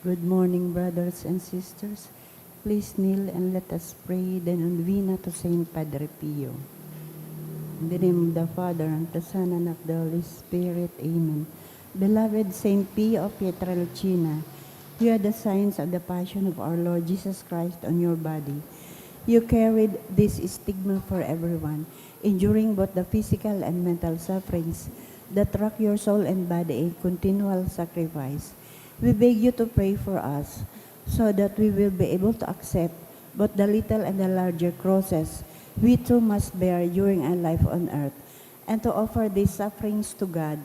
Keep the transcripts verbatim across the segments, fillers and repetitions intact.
Good morning, brothers and sisters. Please kneel and let us pray the novena to Saint Padre Pio. In the name of the Father, and the Son, and of the Holy Spirit. Amen. Beloved Saint Pio of Pietrelcina, you had the signs of the passion of our Lord Jesus Christ on your body. You carried this stigma for everyone, enduring both the physical and mental sufferings that rack your soul and body in continual sacrifice. We beg you to pray for us so that we will be able to accept both the little and the larger crosses we too must bear during our life on earth, and to offer these sufferings to God,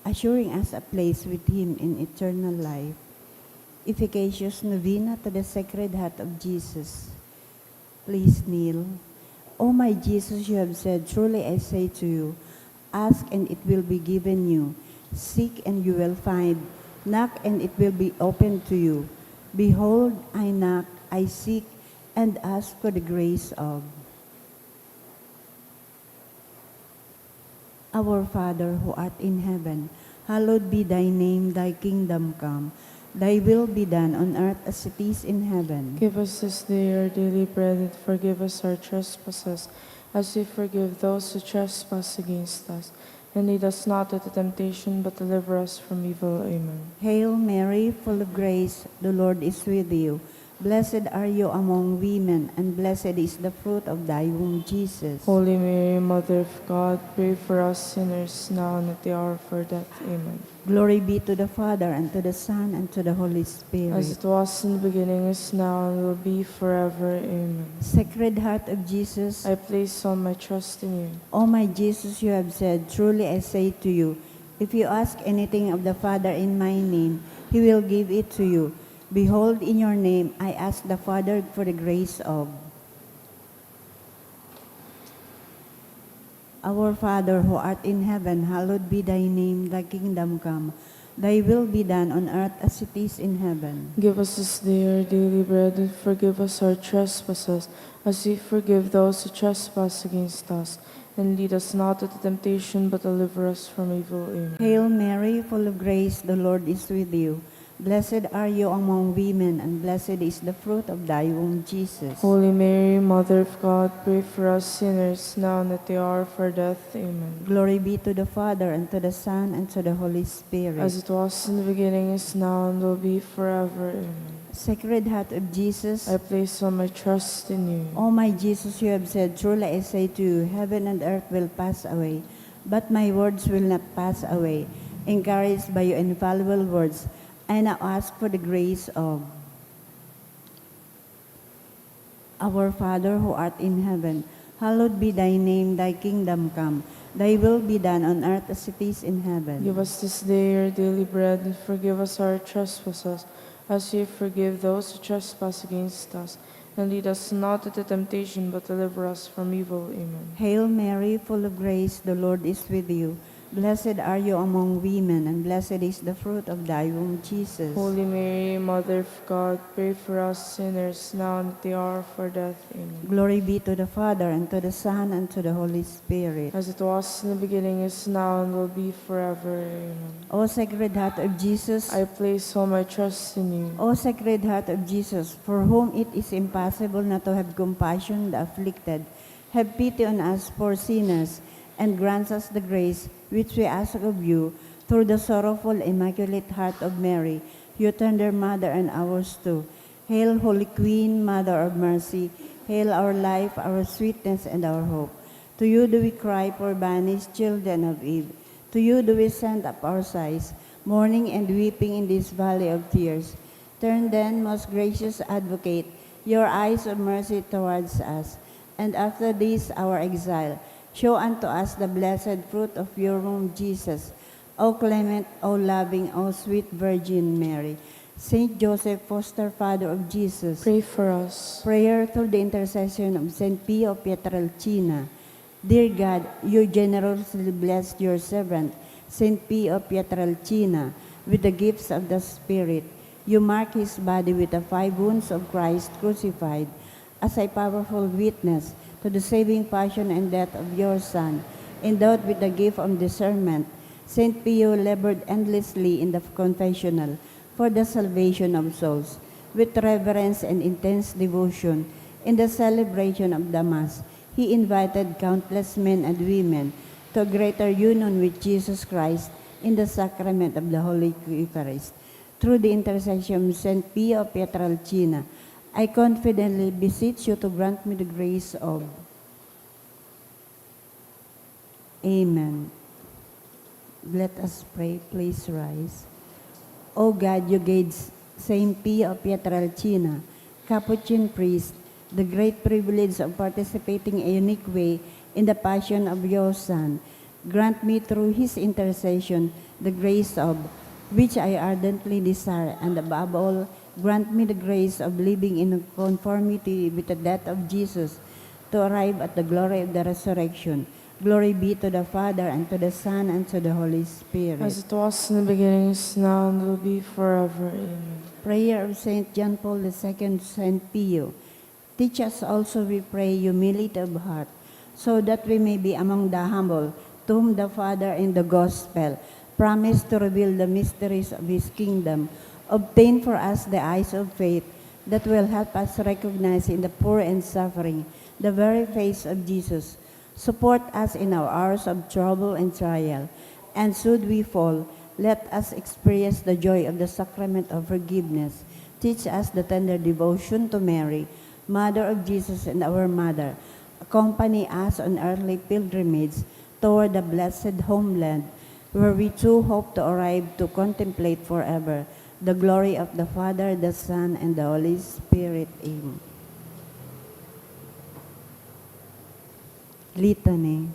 assuring us a place with Him in eternal life. Efficacious Novena to the Sacred Heart of Jesus. Please kneel. O my Jesus, you have said, "Truly I say to you, ask and it will be given you. Seek and you will find. Knock and it will be opened to you. Behold, I knock, I seek, and ask for the grace of." Our Father who art in heaven, hallowed be thy name, thy kingdom come. Thy will be done on earth as it is in heaven. Give us this day our daily bread, and forgive us our trespasses, as we forgive those who trespass against us. And lead us not into temptation, but deliver us from evil. Amen. Hail Mary, full of grace, the Lord is with you. Blessed are you among women, and blessed is the fruit of thy womb, Jesus. Holy Mary, Mother of God, pray for us sinners, now and at the hour of our death. Amen. Glory be to the Father, and to the Son, and to the Holy Spirit. As it was in the beginning, is now, and will be forever. Amen. Sacred Heart of Jesus, I place all my trust in you. O my Jesus, you have said, "Truly I say to you, if you ask anything of the Father in my name, He will give it to you. Behold, in your name I ask the Father for the grace of." Our Father who art in heaven, hallowed be thy name, thy kingdom come. Thy will be done on earth as it is in heaven. Give us this day our daily bread, and forgive us our trespasses, as we forgive those who trespass against us. And lead us not into temptation, but deliver us from evil. Amen. Hail Mary, full of grace, the Lord is with you. Blessed are you among women, and blessed is the fruit of thy womb, Jesus. Holy Mary, Mother of God, pray for us sinners, now and at the hour of our death. Amen. Glory be to the Father, and to the Son, and to the Holy Spirit. As it was in the beginning, is now, and will be forever. Amen. Sacred Heart of Jesus, I place all my trust in you. O my Jesus, you have said, "Truly I say to you, heaven and earth will pass away, but my words will not pass away." Encouraged by your infallible words, I now ask for the grace of Our Father who art in heaven, hallowed be thy name, thy kingdom come, thy will be done on earth as it is in heaven. Give us this day our daily bread, and forgive us our trespasses, as we forgive those who trespass against us. And lead us not into temptation, but deliver us from evil. Amen. Hail Mary, full of grace, the Lord is with you. Blessed are you among women, and blessed is the fruit of thy womb, Jesus. Holy Mary, Mother of God, pray for us sinners, now and at the hour of our death. Amen. Glory be to the Father, and to the Son, and to the Holy Spirit. As it was in the beginning, is now, and will be forever. Amen. O Sacred Heart of Jesus, I place all my trust in you. O Sacred Heart of Jesus, for whom it is impossible not to have compassion the afflicted, have pity on us poor sinners, and grants us the grace which we ask of you through the sorrowful Immaculate Heart of Mary, your tender Mother and ours too. Hail, Holy Queen, Mother of Mercy. Hail our life, our sweetness, and our hope. To you do we cry, poor banished children of Eve. To you do we send up our sighs, mourning and weeping in this valley of tears. Turn then, most gracious Advocate, your eyes of mercy towards us, and after this our exile, show unto us the blessed fruit of your womb, Jesus. O clement, O loving, O sweet Virgin Mary, Saint Joseph, foster father of Jesus, Pray for us. Prayer through the intercession of Saint Pio Pietrelcina. Dear God, you generously blessed your servant, Saint Pio Pietrelcina, with the gifts of the Spirit. You mark his body with the five wounds of Christ crucified as a powerful witness to the saving passion and death of your Son. Endowed with the gift of discernment, Saint Pio labored endlessly in the confessional, for the salvation of souls. With reverence and intense devotion, in the celebration of the Mass, he invited countless men and women to a greater union with Jesus Christ in the sacrament of the Holy Eucharist. Through the intercession of Saint Pio of Pietrelcina, I confidently beseech you to grant me the grace of Amen. Let us pray. Please rise. O God, you gave Saint Pio of Pietrelcina, Capuchin priest, the great privilege of participating in a unique way in the passion of your Son. Grant me through his intercession the grace of which I ardently desire, and above all, grant me the grace of living in conformity with the death of Jesus, to arrive at the glory of the resurrection. Glory be to the Father, and to the Son, and to the Holy Spirit. As it was in the beginning, is now, and will be forever. Amen. Prayer of Saint John Paul the Second, Saint Pio. Teach us also, we pray, humility of heart, so that we may be among the humble, to whom the Father in the gospel promised to reveal the mysteries of his kingdom. Obtain for us the eyes of faith that will help us recognize in the poor and suffering the very face of Jesus. Support us in our hours of trouble and trial, and should we fall, let us experience the joy of the sacrament of forgiveness. Teach us the tender devotion to Mary, Mother of Jesus and our Mother. Accompany us on earthly pilgrimage toward the blessed homeland, where we too hope to arrive to contemplate forever the glory of the Father, the Son, and the Holy Spirit. Amen. Litany.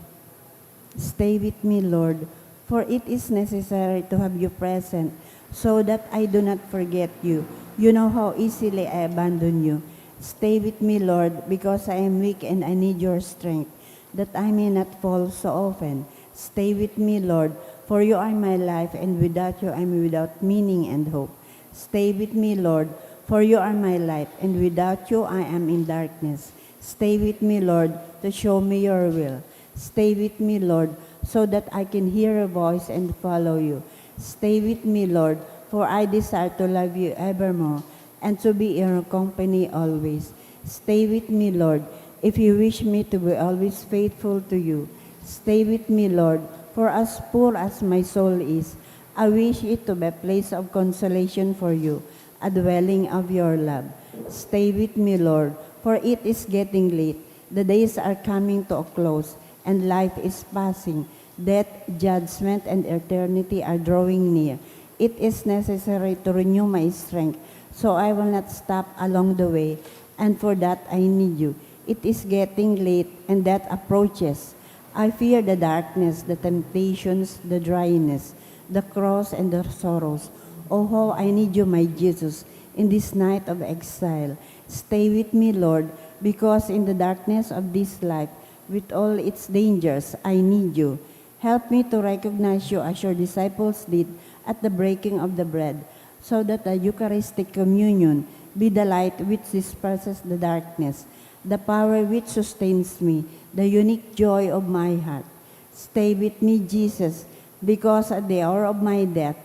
Stay with me, Lord, for it is necessary to have you present, so that I do not forget you. You know how easily I abandon you. Stay with me, Lord, because I am weak and I need your strength, that I may not fall so often. Stay with me, Lord, for you are my life, and without you I am without meaning and hope. Stay with me, Lord, for you are my light, and without you I am in darkness. Stay with me, Lord, to show me your will. Stay with me, Lord, so that I can hear your voice and follow you. Stay with me, Lord, for I desire to love you evermore and to be in your company always. Stay with me, Lord, if you wish me to be always faithful to you. Stay with me, Lord, for as poor as my soul is, I wish it to be a place of consolation for you, a dwelling of your love. Stay with me, Lord, for it is getting late. The days are coming to a close, and life is passing. Death, judgment, and eternity are drawing near. It is necessary to renew my strength, so I will not stop along the way, and for that I need you. It is getting late, and death approaches. I fear the darkness, the temptations, the dryness, the cross, and the sorrows. Oh, how I need you, my Jesus, in this night of exile. Stay with me, Lord, because in the darkness of this life, with all its dangers, I need you. Help me to recognize you as your disciples did at the breaking of the bread, so that the Eucharistic communion be the light which disperses the darkness, the power which sustains me, the unique joy of my heart. Stay with me, Jesus, because at the hour of my death,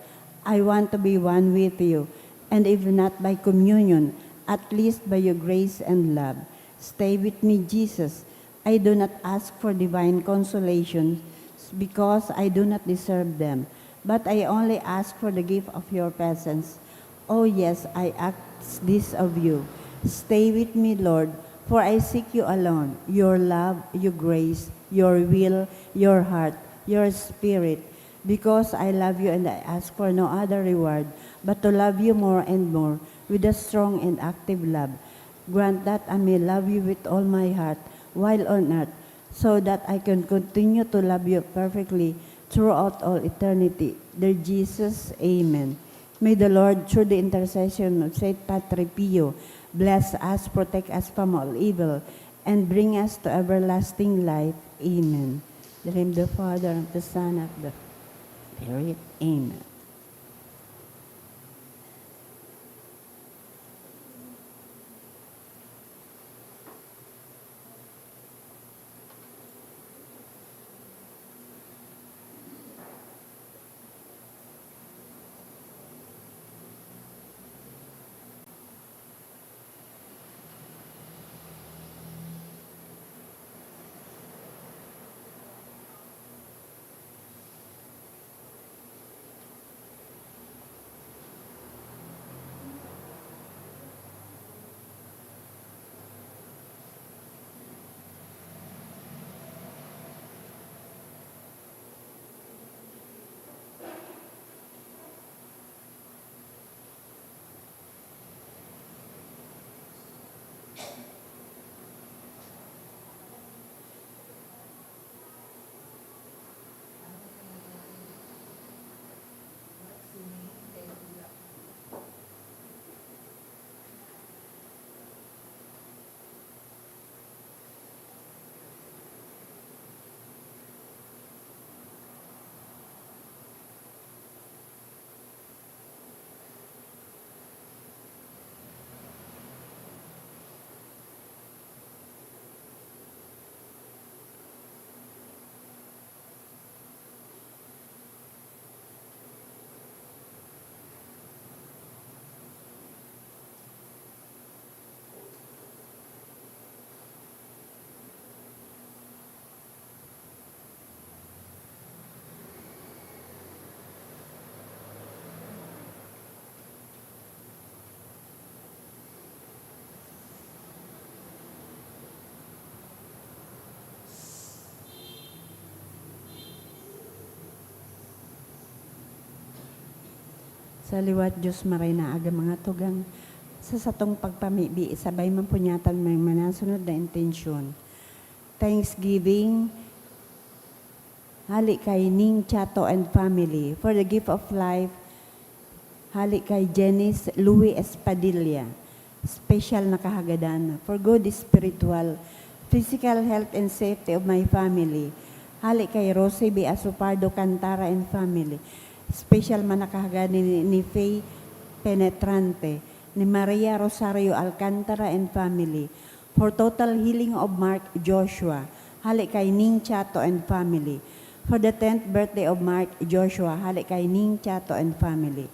I want to be one with you, and if not by communion, at least by your grace and love. Stay with me, Jesus. I do not ask for divine consolations because I do not deserve them, but I only ask for the gift of your presence. Oh yes, I ask this of you. Stay with me, Lord, for I seek you alone, your love, your grace, your will, your heart, your spirit. Because I love you and I ask for no other reward but to love you more and more with a strong and active love. Grant that I may love you with all my heart while on earth, so that I can continue to love you perfectly throughout all eternity. Dear Jesus, amen. May the Lord, through the intercession of Saint Padre Pio, bless us, protect us from all evil, and bring us to everlasting life. Amen. In the name of the Father, and of the Son, and of the Spirit. Amen. Sa liwat Diyos, maray na aga mga tugang. Sa satong pagpamibi, sabay man punyatan may manasunod na intensyon. Thanksgiving, hali kay Ning Chato and family. For the gift of life, hali kay Janice Louis Espadilla. Special na kahagadan for good spiritual, physical health and safety of my family. Hali kay Rosie B. Asopardo Cantara and family. Special man na kahagadan ni, ni Faye Penetrante, ni Maria Rosario Alcantara and family. For total healing of Mark Joshua, hali kay Ning Chato and family. For the tenth birthday of Mark Joshua, hali kay Ning Chato and family.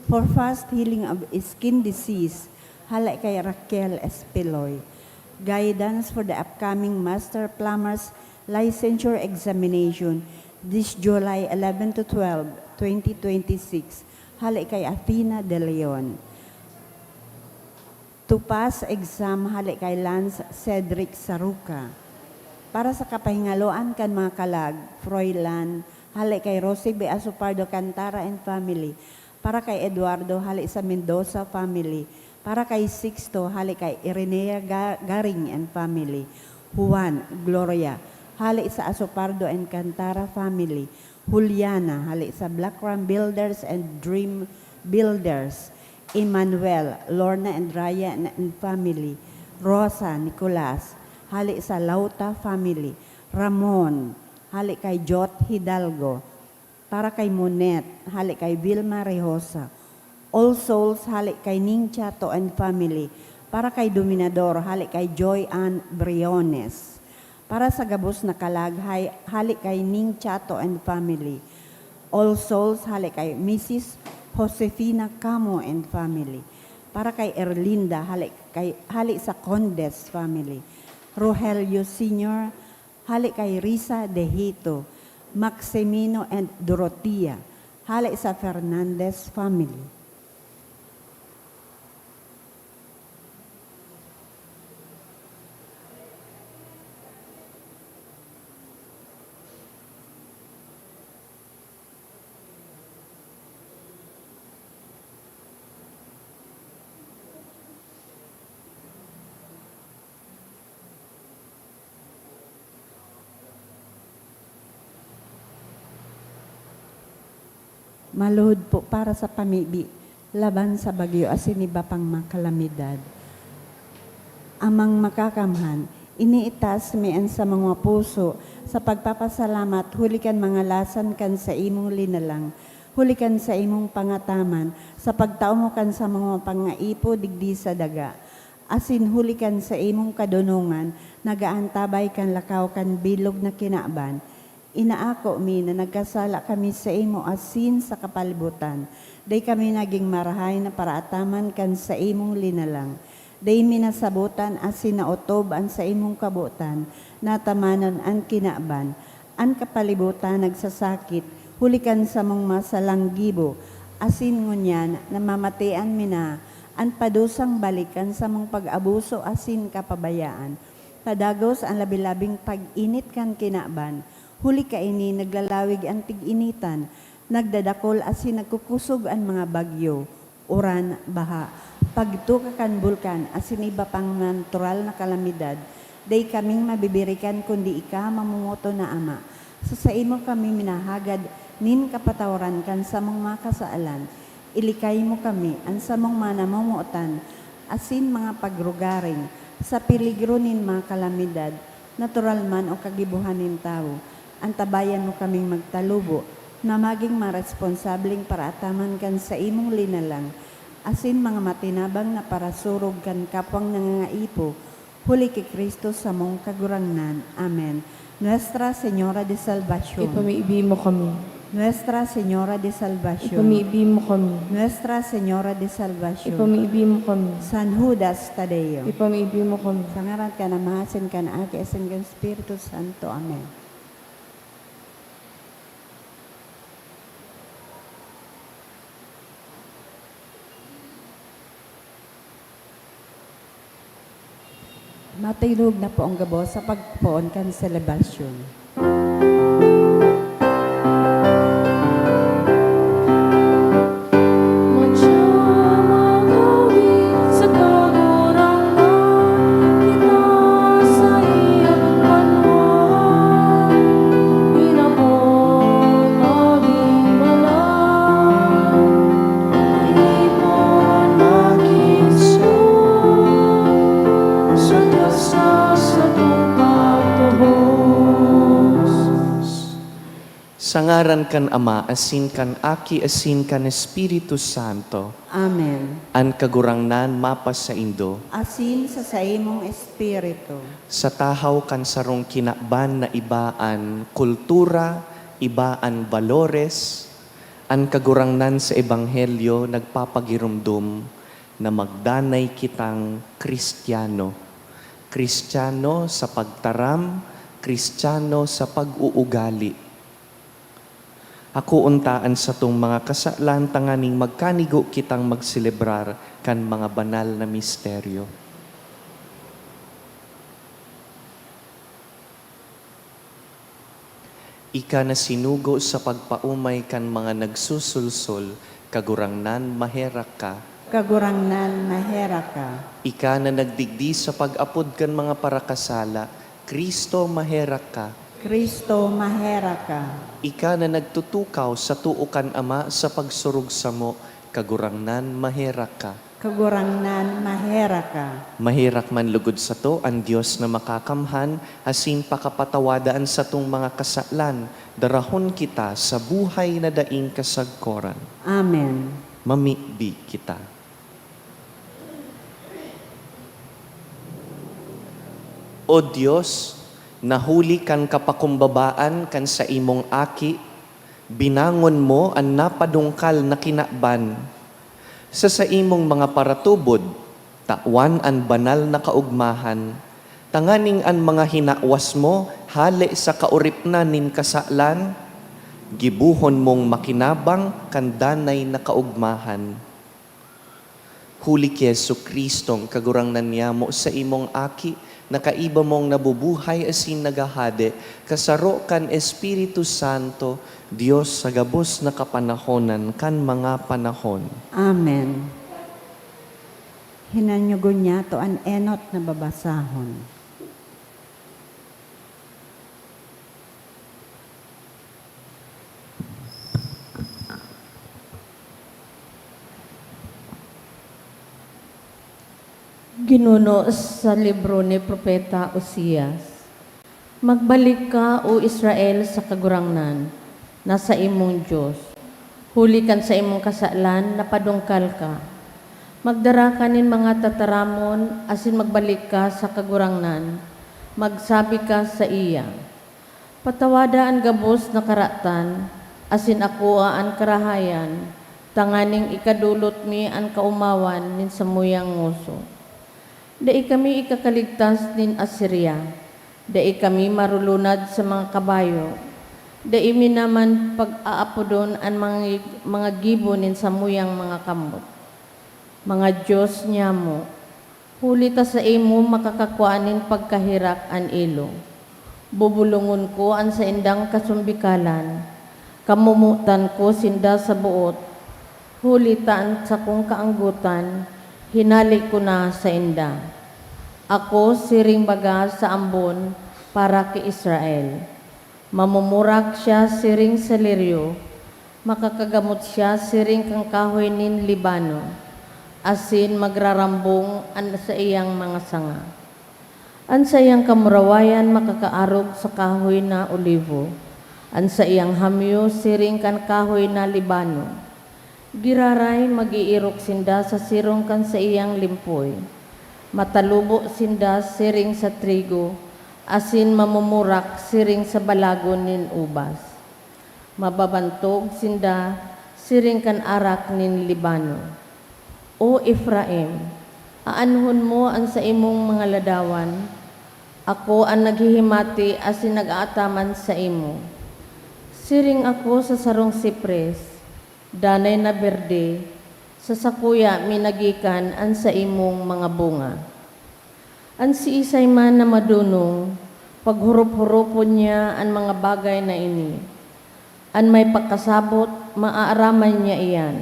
For fast healing of skin disease, hali kay Raquel Espiloy. Guidance for the upcoming Master Plumber's Licensure Examination this July eleven to twelve, twenty twenty-six, hali kay Athena De Leon. To pass exam, hali kay Lance Cedric Saruca. Para sa kapahingaloan kan mga kalag, Froilan, hali kay Rosie B. Asopardo Cantara and family. Para kay Eduardo, hali sa Mendoza family. Para kay Sixto, hali kay Irenea Ga-, Garing and family. Juan, Gloria, hali sa Asopardo and Cantara family. Juliana, hali sa Black Ram Builders and Dream Builders. Emmanuel, Lorna and Ryan and family. Rosa, Nicolas, hali sa Lauta family. Ramon, hali kay Jot Hidalgo. Para kay Monet, hali kay Vilma Rejosa. All Souls, hali kay Ning Chato and family. Para kay Dominador, hali kay Joy Ann Briones. Para sa gabos na kalag, hay-, hali kay Ning Chato and family. All Souls, hali kay Missus Josefina Camo and family. Para kay Erlinda, hali kay, hali sa Condes family. Rogelio Senior, hali kay Risa De Hito. Maximino and Dorotia, hali sa Fernandez family. Maluhod po para sa pamibi laban sa bagyo asin iba pang mga kalamidad. Amang Makakamhan, iniitaas mi an samong mga puso sa pagpapasalamat huli kan mga lasan kan saimong linalang, huli kan saimong pangataman sa pagtao mo kan samong mga pangaipo digdi sa daga, asin huli kan saimong kadonongan na gaantabay kan lakaw kan bilog na kinaban. Inaako mi na nagkasala kami saimo asin sa kapalibutan. Dai kami nagin marahay na paraataman kan saimong linalang. Dai mi nasabotan asin naotob an saimong kabotan na atamanon an kinaban. An kapalibutan nagsasakit huli kan samong masalang gibo, asin ngunyan namamatean mi na an padusang balik kan samong pag-abuso asin kapabayaan. Padagos an labi-labing pag-init kan kinaban. Huli kaini, naglalawig an tig-initan, nagdadakol asin nagkukusog an mga bagyo, uran, baha, pagtuka kan bulkan asin iba pang natural na kalamidad. Dai kaming mabibirikan kundi ika, mamomoton na Ama. Sa saimo kami minahagad nin kapatawaran kan samong mga kasalan. Ilikay mo kami, an samong mga namomotan, asin mga pagrugaring, sa peligro nin mga kalamidad, natural man o kagibohan nin tawo. Antabayan mo kaming magtalubo na magin mga responsableng paraataman kan saimong linalang, asin mga matinabang na parasurog kan kapwang nangangaipo, huli ki Cristo samong Kagurangnan. Amen. Nuestra Señora de Salvacion. Ipamibi mo kami. Nuestra Señora de Salvacion. Ipamibi mo kami. Nuestra Señora de Salvacion. Ipamibi mo kami. San Judas Tadeo. Ipamibi mo kami. Sa ngaran kan Ama, asin kan Aki, asin kan Espiritu Santo. Amen. Matirog na po ang gabos sa pagpoon kan selebrasyon. Sa ngaran kan Ama, asin kan Aki, asin kan Espiritu Santo. Amen. An Kagurangnan mapasaindo. Asin sa saimong espiritu. Sa tahaw kan sarong kinaban na iba an kultura, iba an balores, an Kagurangnan sa Ebanghelyo nagpapagiromdom na magdanay kitang Kristiyano. Kristiyano sa pagtaram, Kristiyano sa pag-uugali. Akoon ta an satong mga kasalan tanganing magkanigo kitang magselebrar kan mga banal na misteryo. Ika na sinugo sa pagpaomay kan mga nagsusulsol, Kagurangnan, maherak ka. Kagurangnan, maherak ka. Ika na nagdigdi sa pag-apod kan mga parakasala, Cristo, maherak ka. Cristo, maherak ka. Ika na nagtutukaw sa too kan Ama sa pagsurog samo, Kagurangnan, maherak ka. Kagurangnan, maherak ka. Maherak man lugod sato an Dios na makakamhan, asin pakapatawada an satong mga kasalan, darahon kita sa buhay na daing kasagkoran. Amen. Mamibi kita. O Dios, na huli kan kapakumbabaan kan saimong Aki, binangon mo an napadungkal na kinaban. Sa saimong mga paratubod, tawan an banal na kaogmahan, tanganing an mga hinawas mo hale sa kaoripnan nin kasalan, gibohon mong makinabang kan danay na kaogmahan. Huli ki Jesu-Cristong Kagurangnan niyamo, saimong Aki, na kaiba mong nabubuhay asin naghahade, kasaro kan Espiritu Santo, Dios sa gabos na kapanahonan kan mga panahon. Amen. Hinanyogon niyato an enot na babasahon. Ginuno sa libro ni Propeta Oseas. Magbalik ka, O Israel, sa Kagurangnan, na saimong Dios. Huli kan saimong kasalan, napadungkal ka. Magdara ka nin mga tataramon, asin magbalik ka sa Kagurangnan. Magsabi ka saiya, "Patawada an gabos na karatan, asin akoa an karahayan, tanganing ikadolot mi an kaomawan nin samuyang ngoso." Dai kami ikakaligtas nin Asiria, dai kami marulunad sa mga kabayo, dai mi naman pag-aapodon an mga, mga gibo nin samuyang mga kamot. Mga dios nyamo, huli ta saimo makakakua nin pagkaherak an ilog. Bubulongon ko an saindang kasumbikalan, kamomotan ko sinda sa boot, huli ta an sakong kaanggotan hinale ko na sainda. Ako siring baga sa ambon para ki Israel. Mamumurak siya siring sa liryo, makakagamot siya siring kan kahoy nin Libano, asin magrarambong an saiyang mga sanga. An saiyang kamurawayan makakaarog sa kahoy na olivo, an saiyang hamyo siring kan kahoy na Libano. Giraray mag-eerok sinda sa sirong kan saiyang limpoy. Matalubo sinda siring sa trigo, asin mamumurak siring sa balagon nin ubas. Mababantog sinda siring kan arak nin Libano. O Efraim, aanhon mo an saimong mga ladawan? Ako an naghihimati asin nag-aataman saimo. Siring ako sa sarong sipres, danay na berde, sa sakuya mi nagikan an saimong mga bunga. An siisay man na madonong, paghorop-horopon niya an mga bagay na ini. An may pakasabot, maaaraman niya iyan.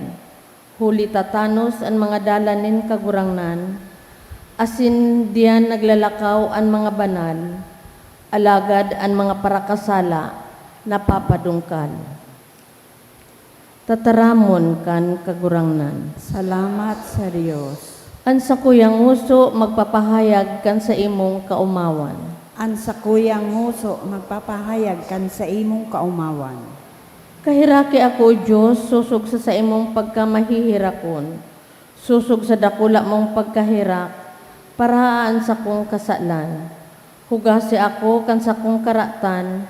Huli ta tanos an mga dalan nin Kagurangnan, asin diyan naglalakaw an mga banal, alagad an mga parakasala napapadungkal. Tataramon kan Kagurangnan. Salamat sa Dios. An sakuyang ngoso magpapahayag kan saimong kaomawan. An sakuyang ngoso magpapahayag kan saimong kaomawan. Kaheraki ako, O Dios, sosog sa saimong pagkamaheherakon, sosog sa dakula mong pagkaherak, parahaa an sakong kasalan. Hugasi ako kan sakong karatan,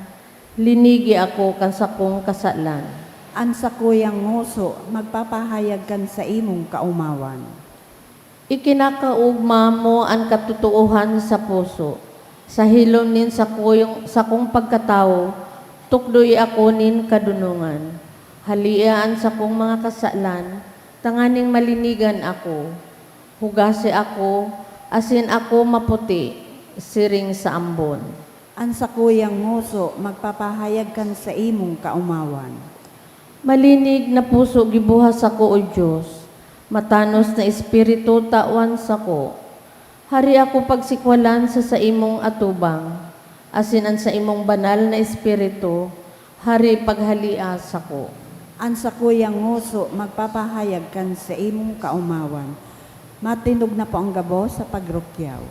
linigi ako kan sakong kasalan. An sakuyang ngoso magpapahayag kan saimong kaomawan. Ikinakaogma mo an katotoohan sa puso. Sa hilom nin sakuyong, sakong pagkatawo, tukdoe ako nin kadonongan. Halia an sakong mga kasalan, tanganing malinigan ako. Hugasi ako, asin ako maputi, siring sa ambon. An sakuyang ngoso magpapahayag kan saimong kaomawan. Malinig na puso gibuha sako, O Dios, matanos na espiritu tawan sako. Hari ako pagsikwalan sa saimong atubang, asin an saimong banal na espiritu, hari paghalia sako. An sakuyang ngoso magpapahayag kan saimong kaomawan. Matindog na po ang gabos sa pagrukyaw.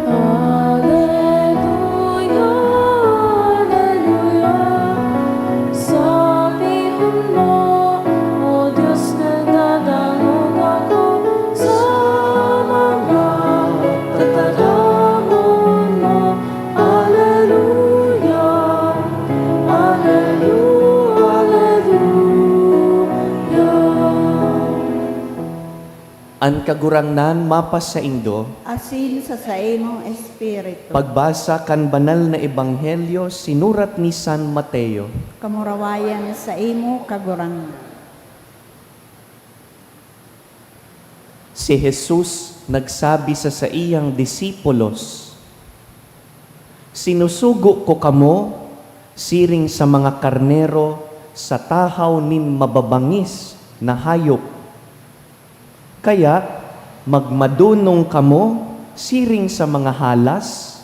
Aleluya, aleluya, sabihon mo, O Dios, nagdadangog ako sa mga tataramon mo. Aleluya, aleluya, aleluya. An Kagurangnan mapasaindo. Asin sa saimong espiritu. Pagbasa kan Banal na Ebanghelyo sinurat ni San Mateo. Kamurawayan saimo, Kagurangnan. Si Jesus nagsabi sa saiyang disipulos, "Sinusugo ko kamo siring sa mga karnero sa tahaw nin mababangis na hayop. Kaya, magmadonong kamo siring sa mga halas,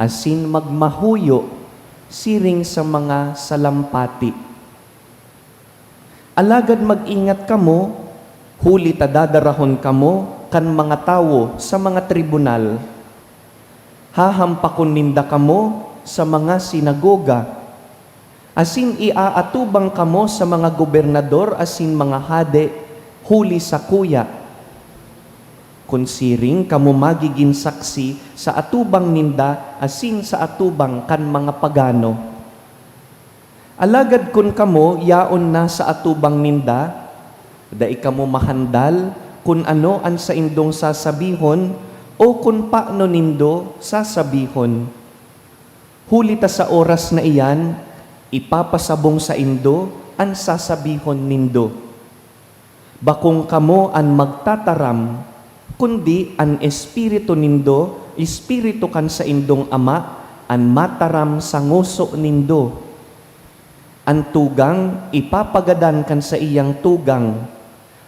asin magmahuyo siring sa mga salampati. Alagad mag-ingat kamo, huli ta dadarahon kamo kan mga tawo sa mga tribunal. Hahampakon ninda kamo sa mga sinagoga, asin iaatubang kamo sa mga gobernador asin mga hade huli sakuya. Kun siring kamo magigin saksi sa atubang ninda asin sa atubang kan mga pagano. Alagad kun kamo yaon na sa atubang ninda, dai kamo mahandal kun ano an saindong sasabihon o kun paano nindo sasabihon. Huli ta sa oras na iyan, ipapasabong saindo an sasabihon nindo. Bakong kamo an magtataram, kundi an Espiritu nindo, Espiritu kan saindong Ama, an mataram sa ngoso nindo. An tugang ipapagadan kan saiyang tugang,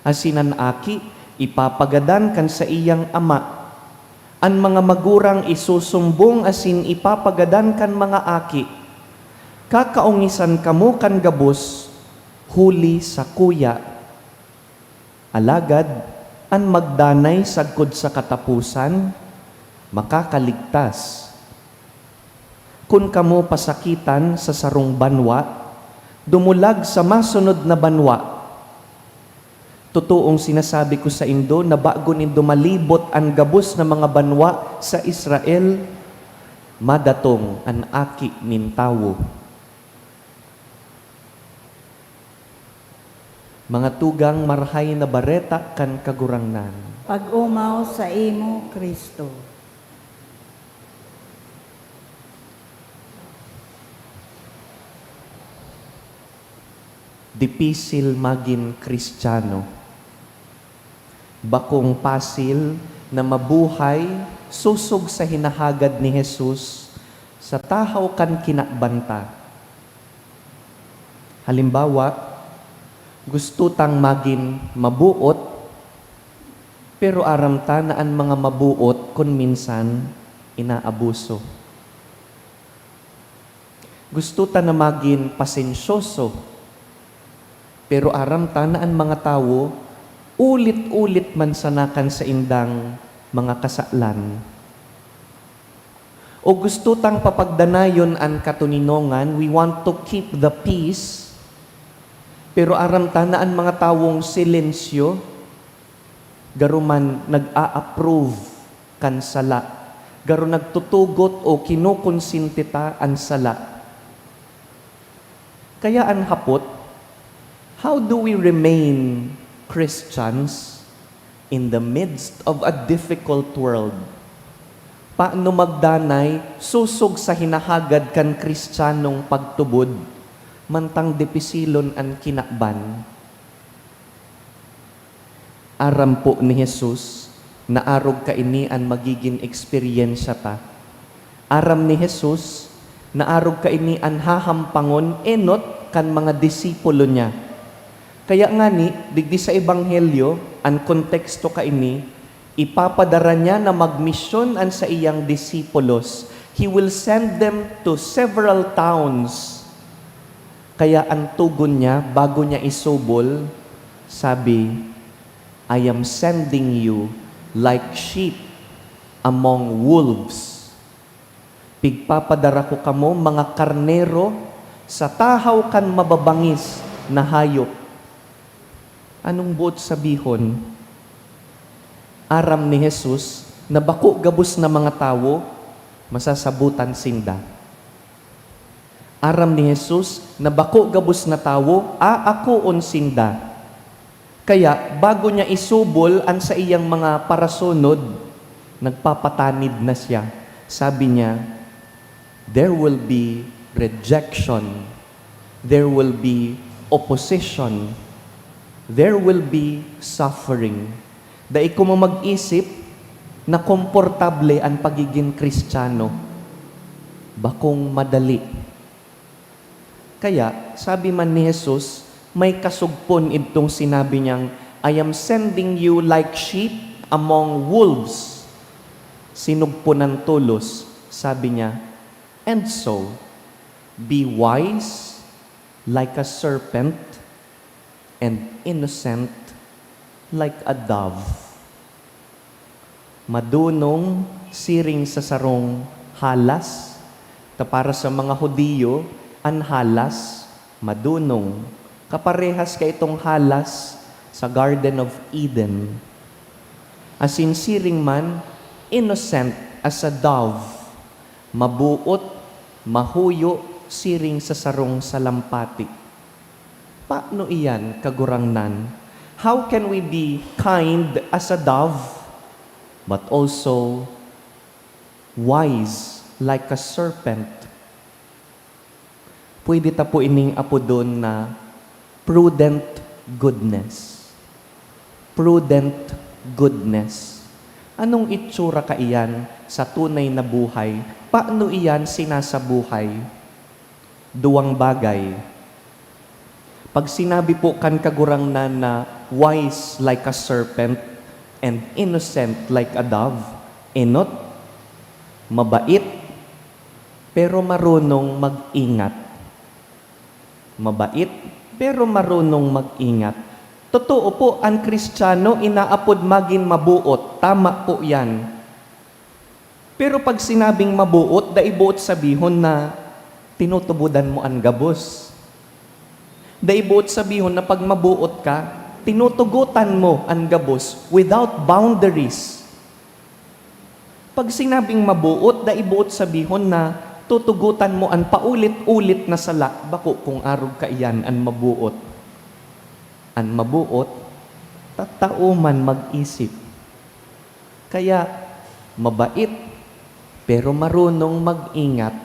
asin an aki ipapagadan kan saiyang ama. An mga magurang isusumbong asin ipapagadan kan mga aki. Kakaongisan kamo kan gabos huli sakuya. Alagad an magdanay sagkod sa kataposan, makakaligtas. Kun kamo pasakitan sa sarong banwa, dumulag sa masunod na banwa. Totoong sinasabi ko saindo na bago nindo malibot an gabos na mga banwa sa Israel, madatong an Aki nin Tawo. Mga tugang, Marahay na Bareta kan Kagurangnan. Pag-omaw saimo, Cristo. Dipisil magin Kristiyano. Bakong pasil na mabuhay sosog sa hinahagad ni Jesus sa tahaw kan kinaban ta. Halimbawa, gusto tang magin mabuot, pero aram ta na an mga mabuot kun minsan inaabuso. Gusto ta na magin pasensyoso, pero aram ta na an mga tawo ulit-ulit man sana kan saindang mga kasalan. O gusto tang papagdanayon an katoninongan, we want to keep the peace, pero aram ta na an mga tawong silensyo, garo man nag-a-approve kan sala, garo nagtutugot o kinukonsinti ta an sala. Kaya an hapot, how do we remain Christians in the midst of a difficult world? Paano magdanay sosog sa hinahagad kan Kristiyanong pagtubod, mantang dipisilon an kinaban? Aram po ni Jesus na arog kaini an magigin eksperyensya ta. Aram ni Jesus na arog kaini an hahampangon enot kan mga disipulo niya. Kaya ngani, digdi sa Ebanghelyo, an konteksto kaini, ipapadara niya na magmisyon an saiyang disipulos. He will send them to several towns. Kaya an togon niya bago niya isubol, sabi, "I am sending you like sheep among wolves." Pigpapadara ko kamo, mga karnero, sa tahaw kan mababangis na hayop. Anong boot sabihon? Aram ni Jesus na bako gabos na mga tawo, masasabotan sinda. Aram ni Jesus na bako gabos na tawo, aakoon sinda. Kaya, bago niya isubol an saiyang mga parasunod, nagpapatanid na siya. Sabi niya, "There will be rejection. There will be opposition. There will be suffering." Dai ko mag-isip na komportable an pagigin Kristiyano. Bakong madali. Kaya, sabi man ni Jesus, may kasugpon idtong sinabi niyang, "I am sending you like sheep among wolves." Sinugponan tolos, sabi niya, "And so, be wise like a serpent and innocent like a dove." Madonong siring sa sarong halas. Ta para sa mga Judio, an halas, madonong, kaparehas kaitong halas sa Garden of Eden. Asin siring man, innocent as a dove, maboot, mahuyo, siring sa sarong salampati. Paano iyan, Kagurangnan? How can we be kind as a dove, but also wise like a serpent? Pwede ta po ining apodon na prudent goodness. Prudent goodness. Anong itsura kaiyan sa tunay na buhay? Paano iyan sinasabuhay? Duwang bagay. Pag sinabi po kan Kagurangnan na wise like a serpent and innocent like a dove, enot, mabait, pero marunong mag-ingat. Mabait, pero marunong mag-ingat. Totoo po, an Kristiyano inaapod magin maboot. Tama po yan. Pero pag sinabing maboot, dai boot sabihon na tinutubodan mo an gabos. Dai boot sabihon na pag maboot ka, tinutugotan mo an gabos without boundaries. Pag sinabing maboot, dai boot sabihon na tutugotan mo an paulit-ulit na sala, bako kung arog kaiyan an maboot. An maboot, tatao man mag-isip. Kaya, mabait, pero marunong mag-ingat.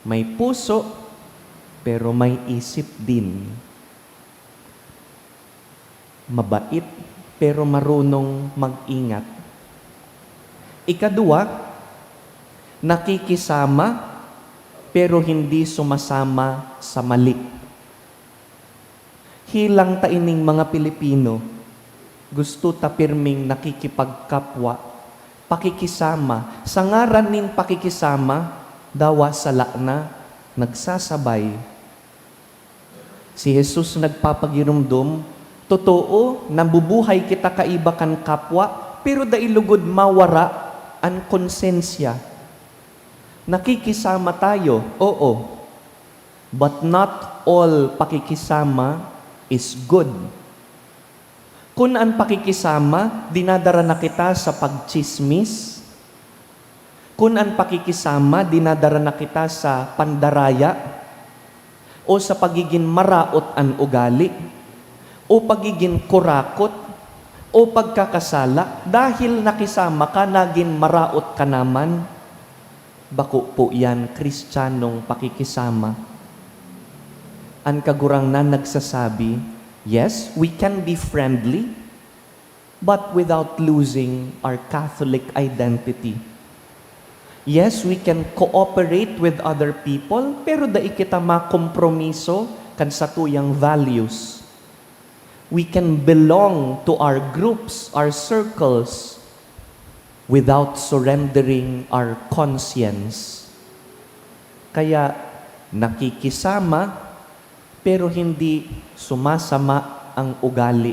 May puso, pero may isip din. Mabait, pero marunong mag-ingat. Ikaduwa, nakikisama, pero hindi sumasama sa mali. Hilang ta ining mga Pilipino, gusto ta pirming nakikipagkapwa, pakikisama. Sa ngaran nin pakikisama, dawa sala na, nagsasabay. Si Jesus nagpapagiromdom, "Totoo, nabubuhay kita kaiba kan kapwa, pero dai lugod mawara an konsensya." Nakikisama tayo, oo. But not all pakikisama is good. Kun an pakikisama dinadara na kita sa pagtsismis, kun an pakikisama dinadara na kita sa pandaraya, o sa pagigin maraot an ugali, o pagigin kurakot, o pagkakasala, dahil nakisama ka, nagin maraot ka naman, bako po yan Kristiyanong pakikisama. An Kagurangnan nagsasabi, "Yes, we can be friendly, but without losing our Catholic identity." Yes, we can cooperate with other people, pero dai kita makompromiso kan satuyang values. We can belong to our groups, our circles, without surrendering our conscience. Kaya, nakikisama, pero hindi sumasama ang ugali.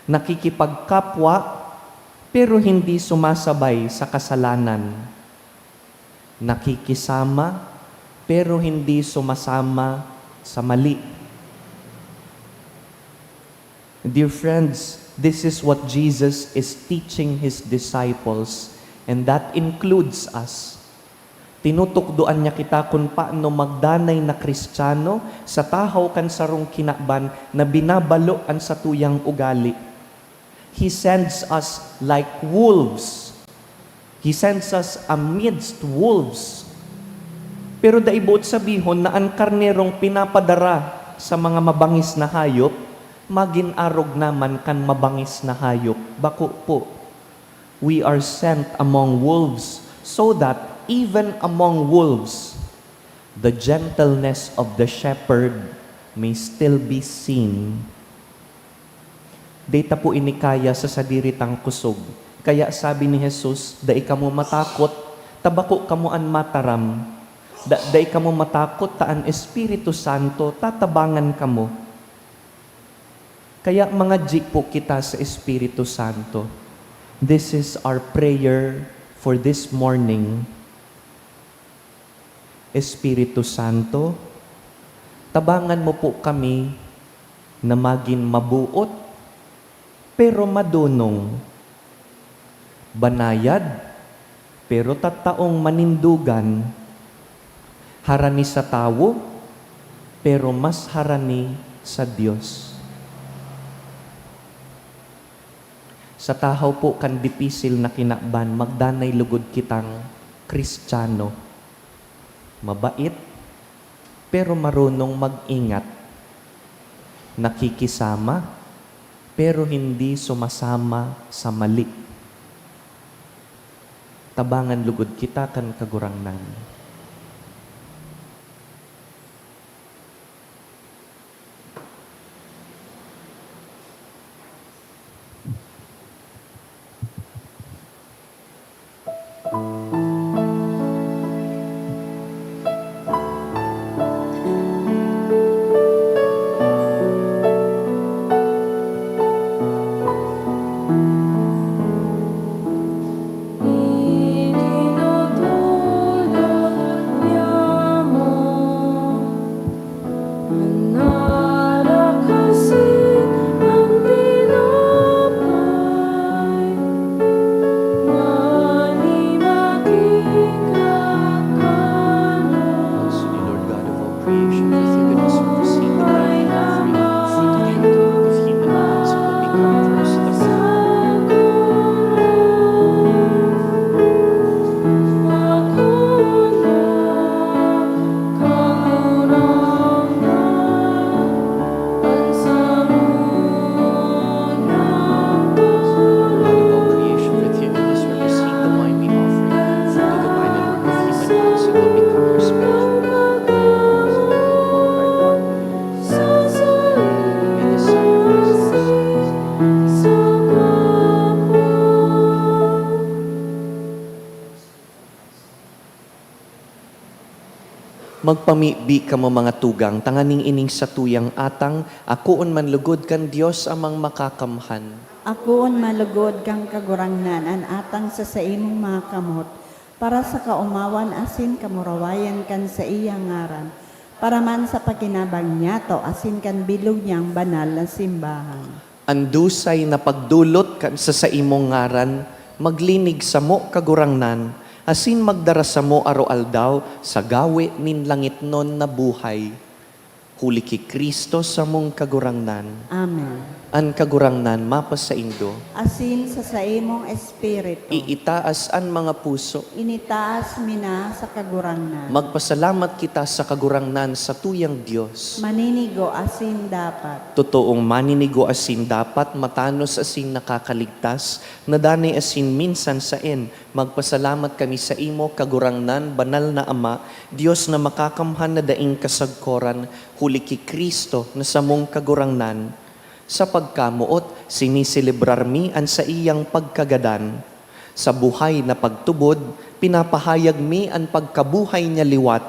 Nakikipagkapwa, pero hindi sumasabay sa kasalanan. Nakikisama, pero hindi sumasama sa mali. Dear friends, this is what Jesus is teaching his disciples, and that includes us. Tinutukdoan niya kita kun paano magdanay na Kristiyano sa tahaw kan sarong kinaban na binabalo an satuyang ugali. He sends us like wolves. He sends us amidst wolves. Pero dai boot sabihon na an karnerong pinapadara sa mga mabangis na hayop magin arog naman kan mabangis na hayop. Bako po. We are sent among wolves, so that even among wolves, the gentleness of the shepherd may still be seen. Dai ta po ini kaya sa sadiri tang kusog. Kaya sabi ni Jesus, "Dai kamo matakot, ta bako kamo an mataram. Da-, dai kamo matakot, ta an Espiritu Santo tatabangan kamo." Kaya mangadyi po kita sa Espiritu Santo. This is our prayer for this morning. Espiritu Santo, tabangan mo po kami na magin mabuot, pero madonong, banayad, pero tataong manindogan, harani sa tawo, pero mas harani sa Dios. Sa tahaw po kan dipisil na kinaban, magdanay lugod kitang Kristiyano. Mabait, pero marunong mag-ingat. Nakikisama, pero hindi sumasama sa mali. Tabangan lugod kita kan Kagurangnan. Lord God of all creation, for through goodness you receive the bride offering, fruit of your womb, with human hands it will become for us the bride. Lord of all creation, for through goodness you receive the wine we offer you. Through the wine and word with human hands it will become your spiritual body. May this sacrifice Magpamibi kamo, mga tugang, tanganing ining satuyang atang akoon man lugod kan Dios Amang Makakamhan. Akoon man lugod kan Kagurangnan an atang sa saimong mga kamot, para sa kaomawan asin kamurawayan kan saiyang ngaran, para man sa pakinabang niyato asin kan bilog niyang banal na simbahan. An dusay na pagdolot kan sa saimong ngaran, maglinig samo, Kagurangnan, asin magdara samo aroaldaw sa gawe nin langitnon na buhay. Huli ki Cristo samong Kagurangnan. Amen. An Kagurangnan mapasaindo. Asin sa saimong espiritu. Iitaas an mga puso. Initaas mi na sa Kagurangnan. Magpasalamat kita sa Kagurangnan, satuyang Dios. Maninigo asin dapat. Totoong maninigo asin dapat, matanos asin nakakaligtas, na danay asin minsan saen, magpasalamat kami saimo, Kagurangnan, Banal na Ama, Dios na makakamhan na daing kasagkoran, huli ki Cristo na samong Kagurangnan. Sa pagkamoot, siniselebrar mi an saiyang pagkagadan. Sa buhay na pagtubod, pinapahayag mi an pagkabuhay niya liwat.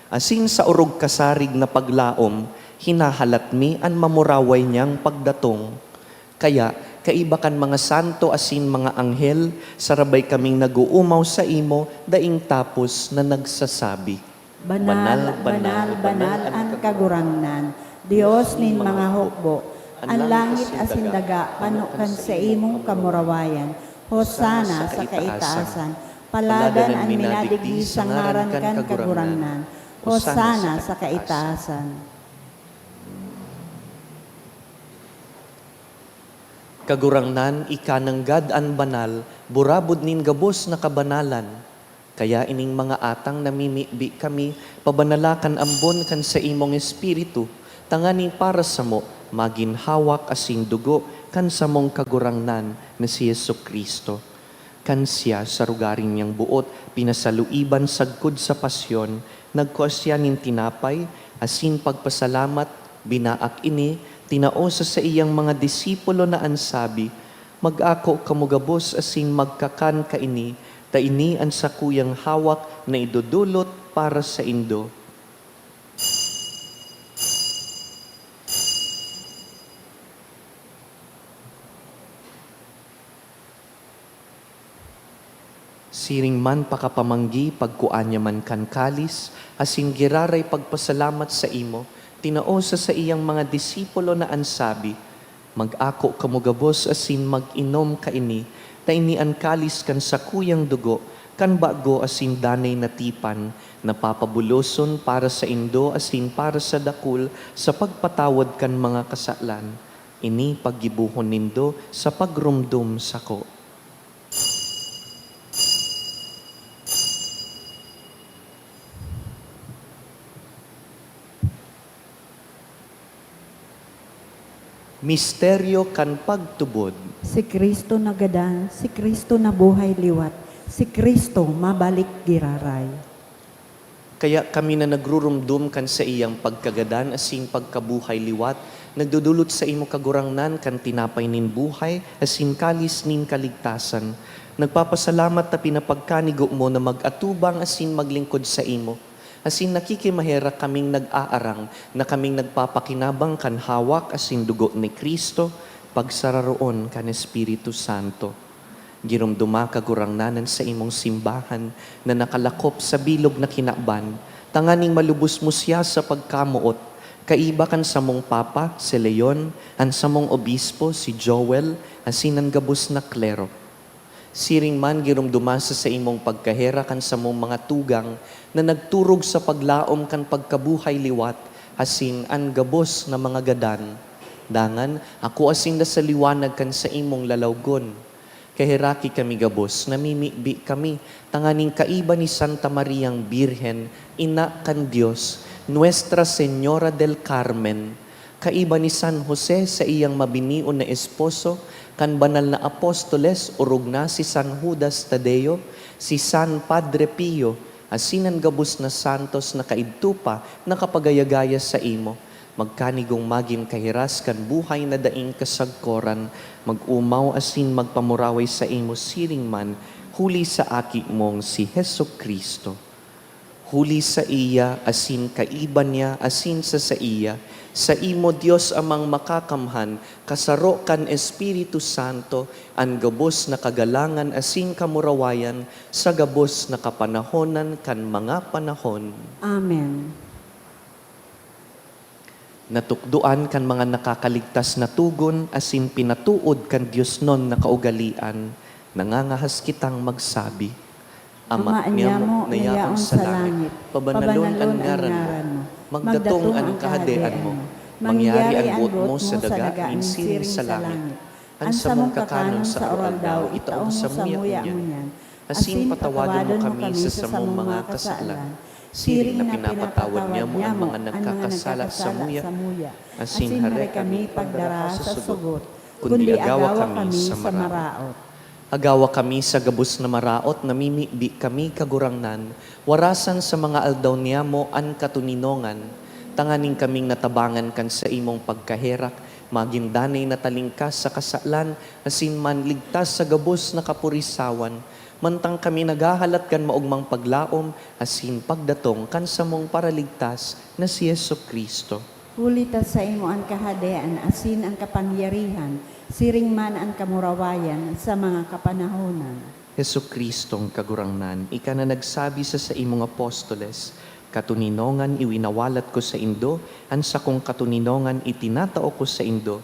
Asin sa orog kasarig na paglaom, hinahalat mi an mamuraway niyang pagdatong. Kaya, kaiba kan mga santo asin mga anghel, sarabay kaming nag-oomaw saimo daing tapos na nagsasabi, "Banal, banal, banal an Kagurangnan, Dios nin mga hukbo. An langit asin daga pano kan saimong kamurawayan. Hosana sa kaitaasan. Paladan an minadigdi sa ngaran kan Kagurangnan. Hosana sa kaitaasan." Kagurangnan, ika nanggad an banal, burabod nin gabos na kabanalan. Kaya ining mga atang namimibi kami, pabanala kan ambon kan saimong Espiritu, tanganing para samo magin hawak asin dugo kan samong Kagurangnan na si Jesu-Cristo. Kan siya, sa rogaring niyang boot, pinasaluiban sagkod sa pasyon, nagkua siya nin tinapay, asin pagpasalamat, binaak ini, tinao sa saiyang mga disipulo na an sabi, "Mag-ako kamo gabos asin magkakan kaini, ta ini an sakuyang hawak na idodolot para saindo." Siring man pakapamanggi, pagkua niya man kan kalis, asin giraray pagpasalamat saimo, tinao sa saiyang mga disipulo na an sabi, "Mag-ako kamo gabos asin mag-inom kaini, ta ini an kalis kan sakuyang dugo, kan bago asin danay na tipan, na papabuloson para saindo asin para sa dakul sa pagpatawad kan mga kasalan. Ini paggibohon nindo sa pagromdom sako." Misteryo kan pagtubod. Si Cristo nagadan, si Cristo nabuhay liwat, si Cristo mabalik giraray. Kaya kami na nagruromdom kan saiyang pagkagadan asin pagkabuhay liwat, nagdodolot saimo, Kagurangnan, kan tinapay nin buhay asin kalis nin kaligtasan. Nagpapasalamat ta pinapagkanigo mo na mag-atubang asin maglingkod saimo. Asin nakikimaherak kaming nag-aarang na kaming nagpapakinabang kan hawak asin dugo ni Cristo, pagsararoon kan Espiritu Santo. Giromdoma, Kagurangnan, an saimong simbahan na nakalakop sa bilog na kinaban, tanganing malubos mo siya sa pagkamoot, kaiba kan samong Papa, si Leon, an samong Obispo, si Joel, asin an gabos na klero. Siring man, giromdoma sa saimong pagkaherak an samong mga tugang na nagturog sa paglaom kan pagkabuhay liwat, asin an gabos na mga gadan. Dangan, akoa sinda sa liwanag kan saimong lalawgon. Kaheraki kami gabos, namimibi kami, tanganing kaiba ni Santa Mariang Birhen, Ina kan Dios, Nuestra Señora del Carmen, kaiba ni San Jose, saiyang mabinion na esposo, kan banal na apostoles, orog na si San Judas Tadeo, si San Padre Pio, asin an gabos na santos na kaidto pa nakapagaya-gaya saimo, magkanigong magin kahiras kan buhay na daing kasagkoran, mag-omaw asin magpamuraway saimo siring man, huli sa Aki mong si Jesu-Cristo. Huli saiya, asin kaiba niya, asin sa saiya, Saimo, Dios Amang Makakamhan, kasaro kan Espiritu Santo, an gabos na kagalangan asin kamurawayan sa gabos na kapanahonan kan mga panahon. Amen. Natukdoan kan mga nakakaligtas na togon asin pinatuod kan diosnon na kaugalean, nangangahas kitang magsabi, Ama niamo na yaon sa langit, pabanalon an ngaran mo. Magdatong an kahadean mo. Mangyari an boot mo sa daga nin siring sa langit. An samong kakanon sa aroaldaw, itao mo samuya ngunyan. Asin patawadon mo kami sa samong mga kasalan, siring na pinapatawad niamo an mga nagkakasala samuya. Asin hare kami pagdaraha sa sugot, kundi agawa kami sa maraot. Agawa kami sa gabos na maraot, namimibi kami, Kagurangnan, warasan sa mga aldaw niamo an katoninongan, tanganing kaming natabangan kan saimong pagkaherak, magin danay na talingkas sa kasalan, asin manligtas sa gabos na kapurisawan, mantang kami naghahalat kan maogmang paglaom asin pagdatong kan samong Paraligtas na si Jesu-Cristo. Huli ta saimo an kahadean asin an kapangyarihan, siring man an kamurawayan sa mga kapanahonan. Jesu-Cristong Kagurangnan, ika na nagsabi sa saimong apostoles, "Katoninongan iwinawalat ko saindo, an sakong katoninongan itinatao ko saindo."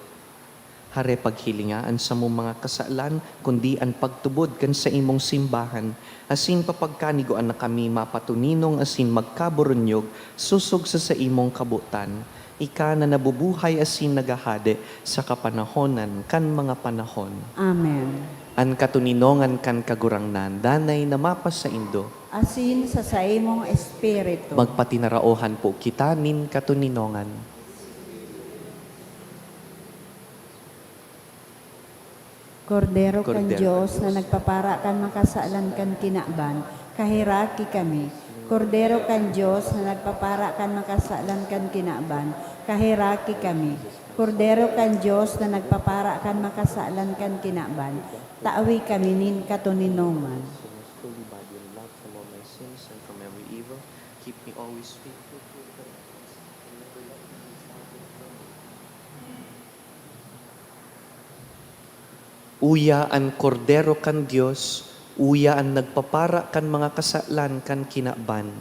Hare, paghilinga an samong mga kasalan, kundi an pagtubod kan saimong simbahan, asin papagkanigoan na kami mapatoninong asin magkaburunyog sosog sa saimong kabotan. Ika na nabubuhay asin naghahade sa kapanahonan kan mga panahon. Amen. An katoninongan kan Kagurangnan danay na mapasaindo. Asin sa saimong espiritu. Magpatinaraohan po kita nin katoninongan. Kordero kan Dios na nagpapara kan makasalan kan kinaban, kaheraki kami. Kordero kan Dios na nagpapara kan makasalan kan kinaban, kaheraki kami. Kordero kan Dios na nagpapara kan makasalan kan kinaban, tawi kami nin katoninongan. Holy body and blood, from all my sins and from every evil, keep me always faithful to your covenant and never let me be far from you. Uya an Kordero kan Dios, uya an nagpapara kan mga kasalan kan kinaban.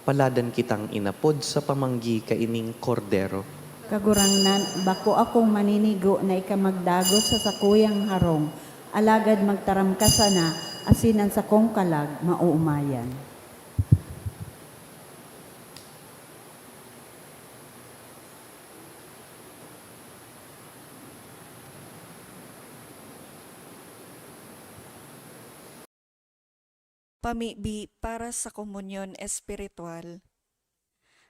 Paladan kitang inapod sa pamanggi kaining Kordero. Kagurangnan, bako akong maninigo na ika magdagos sa sakuyang harong, alagad magtaram ka sana, asin an sakong kalag maoomayan. Pamibi para sa komunyon espiritual.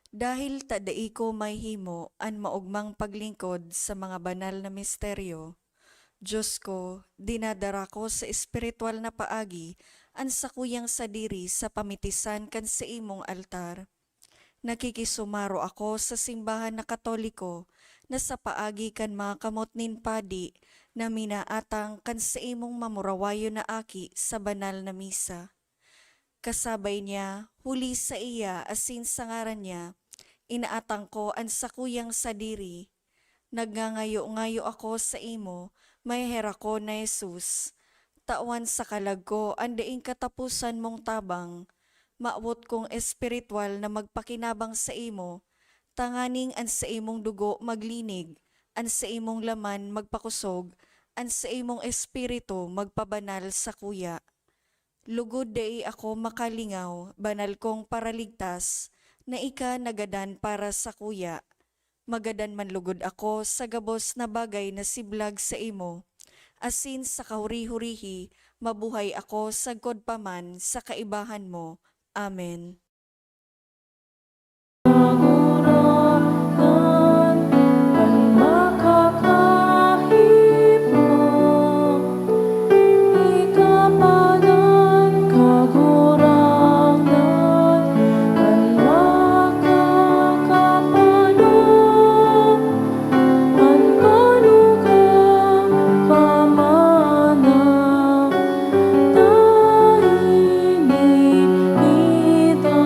Dahil ta dai ko mahimo an maogmang paglingkod sa mga banal na misteryo, Dios ko, dinadara ko sa espiritual na paagi an sakuyang sadiri sa pamitisan kan saimong altar. Nakikisumaro ako sa simbahan na Katoliko na sa paagi kan mga kamot nin padi na minaatang kan saimong mamurawayon na aki sa banal na misa. Kasabay niya, huli saiya asin sa ngaran niya, inaatang ko an sakuyang sadiri. Nagngangayo-ngayo ako saimo, maheherak ko na Jesus, tawan sa kalag ko an daing kataposan mong tabang. Mawot kong espiritual na magpakinabang saimo, tanganing an saimong dugo maglinig, an saimong laman magpakosog, an saimong espiritu magpabanal sakuya. Lugod dai ako makalingaw, banal kong Paraligtas, na ika nagadan para sakuya. Magadan man lugod ako sa gabos na bagay na siblag saimo, asin sa kahuri-hurihi mabuhay ako sagkod pa man sa kaibahan mo. Amen. Kagurangnan, an makakahipon, ikapanan, Kagurangnan, an makakapanan, an manugang pamanaw, ta ini ita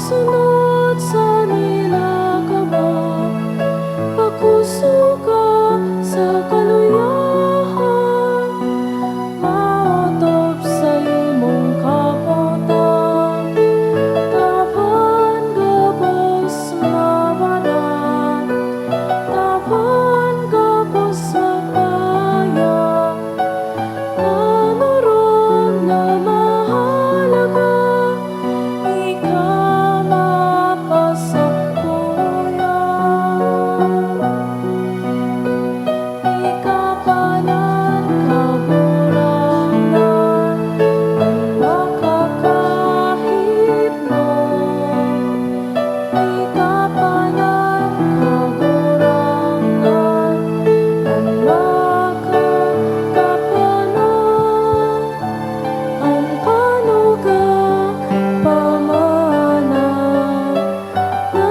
Sunod sa nilakawan, pakusuga sa kaluyahan, maotob sa imong kapotan, taban gabos na baran, taban gabos na paya, Panoron na mahalaga, ika mapasakuya. Ika pa nan Kagurangnan, an makakahipno. Ika pa nan Kagurangnan, an makakapanan, an panugang pamana na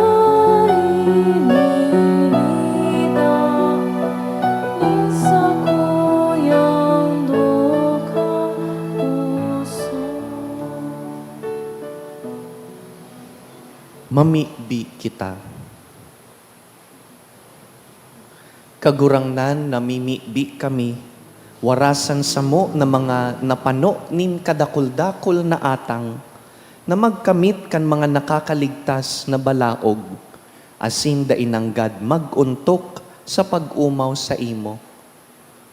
ininida nin sakuyang dugang puso. Mamibi kita. Kagurangnan, namimibi kami, warasan samo na mga napano nin kadakul-dakul na atang, na magkamit kan mga nakakaligtas na balaog, asin dai nanggad mag-ontok sa pag-omaw saimo.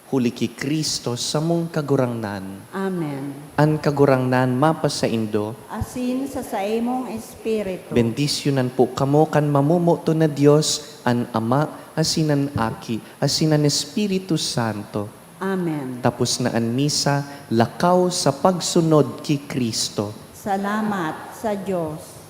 Huli ki Cristo, samong Kagurangnan. Amen. An Kagurangnan mapasaindo. Asin sa saimong espiritu. Bendisyonan po kamo kan mamomoton na Dios, an Ama, asin an Aki, asin an Espiritu Santo. Amen. Tapos na an misa, lakaw sa pagsunod ki Cristo. Salamat sa Dios.